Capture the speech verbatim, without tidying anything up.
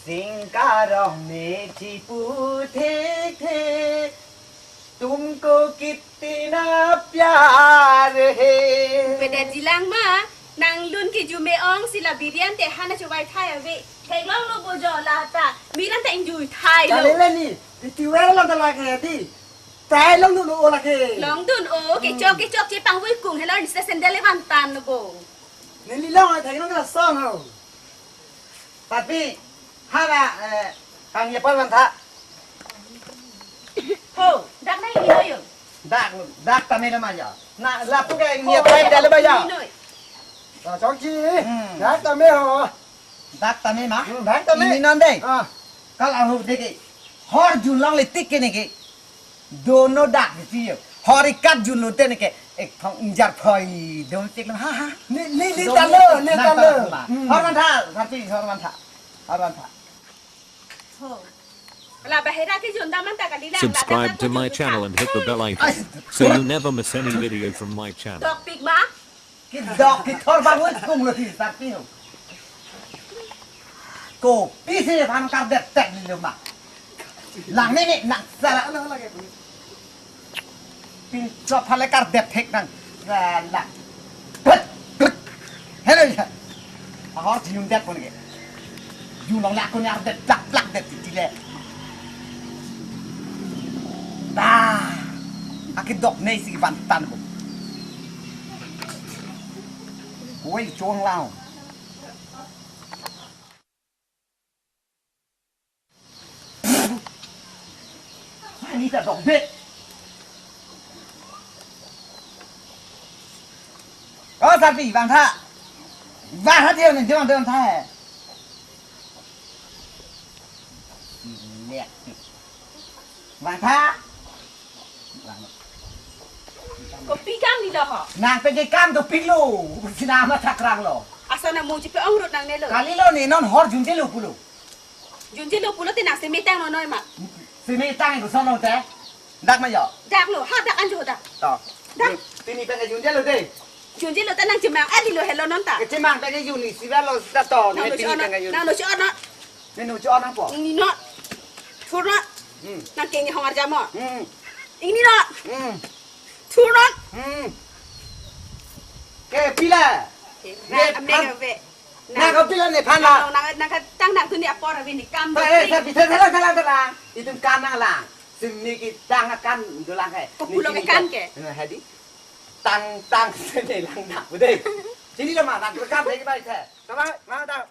Singkarong ne chipu thek thek, tumko kitina pyar hai. Pedet jilang ma, nanglun ke jume ong si la birian te hana chubai thai ave. Theklong lo bo jo la ta, miran ta ingjui thai lo. Kalele ni, di tiwer lang ta lake di. Tai longdun o lake. Longdun o, kechok kechok chepangvui kung helo ni sendal le vantan lo bo. Neli long ai thai nong kala son ho. Tapi, hara, eh, kang ye pal vantha. Ho, dak nai ino yo. Dak, dak tame lo ma ya. Na, lapu ke ni Ho, tai ya, dale ba ya. Ino. Ah, chokji. Hmm. Dak tame ho. Dak tame ma. Hmm, dak tame. Ini non dei. Ah. Kal ahu deke. Hor junlong le tik ke ne ke. Dono dak di yo. Hor ikat junlun te ne ke. Ek thong injar phoi dom tik ha ha. Ni, ni, ni Dom talo, tik. Ni Na talo. talo ma. Hmm. Hor vantha, sarpi, hor vantha. Hor vantha. Ho. La bahera ke jun daman ta kali lang. Subscribe to my channel and hit the bell icon so you never miss any video from my channel. Topic ma? Kedok kethor bang un kung lo si sarpi ho. Kopi si than kardet tek ni lo ma. Lang ni ni nang sala. Pinchot hale kardet thek nang. Sala. Pet, pet. Hello ya. Ahor jinung det pon ke. Junglong le akun ardet plak plak det titi le. Ta. Akedok nei si vantan bo. Koi chong lao. Ani ta dok bet. O sarpi, vantha. Vantha thiyo ni, jong don tha hai. Vantha. Kopi kam ni lo ho. Nang peke kam dopik lo. Sina ma thakrang lo. Asa na mo jipe ong rut nangne lo. Kalilo ni non hor junje lo pulo. Junje lo pulo te nang seme tang non noi ma. Seme tang ko sono te. Dak ma yo. Dak lo, ha dak anjo dak. To. Dak. Pini peke junje lo te. Junje lo te nang chemang adi lo helo non ta. Ke chemang peke jun ni sira lo ta to. Nang Ne lo pini chon. Peke jun. Nang lo chon. Ne nu chon nang po. Ini no. Thur no. Hmm. Nang keng ni hong arjamo. Hmm. Ini no. Hmm. Thur no. Hmm. Ke pila. Ke Ne ra ame phan. Ke ve. Nang ko pila ne phan la. Nang nang nang ka tang nang tu ni apor ave ni kam. Ba, eh, sa bisa salah salah salah. Itum kam nang lang. Simi ki tang akan dolang ke. Ko pulo ke kan ke. Nah, hadi. Tang tang sini lang dak bude. Sini lo ma nang kam lagi baik he. Sama, ma dak.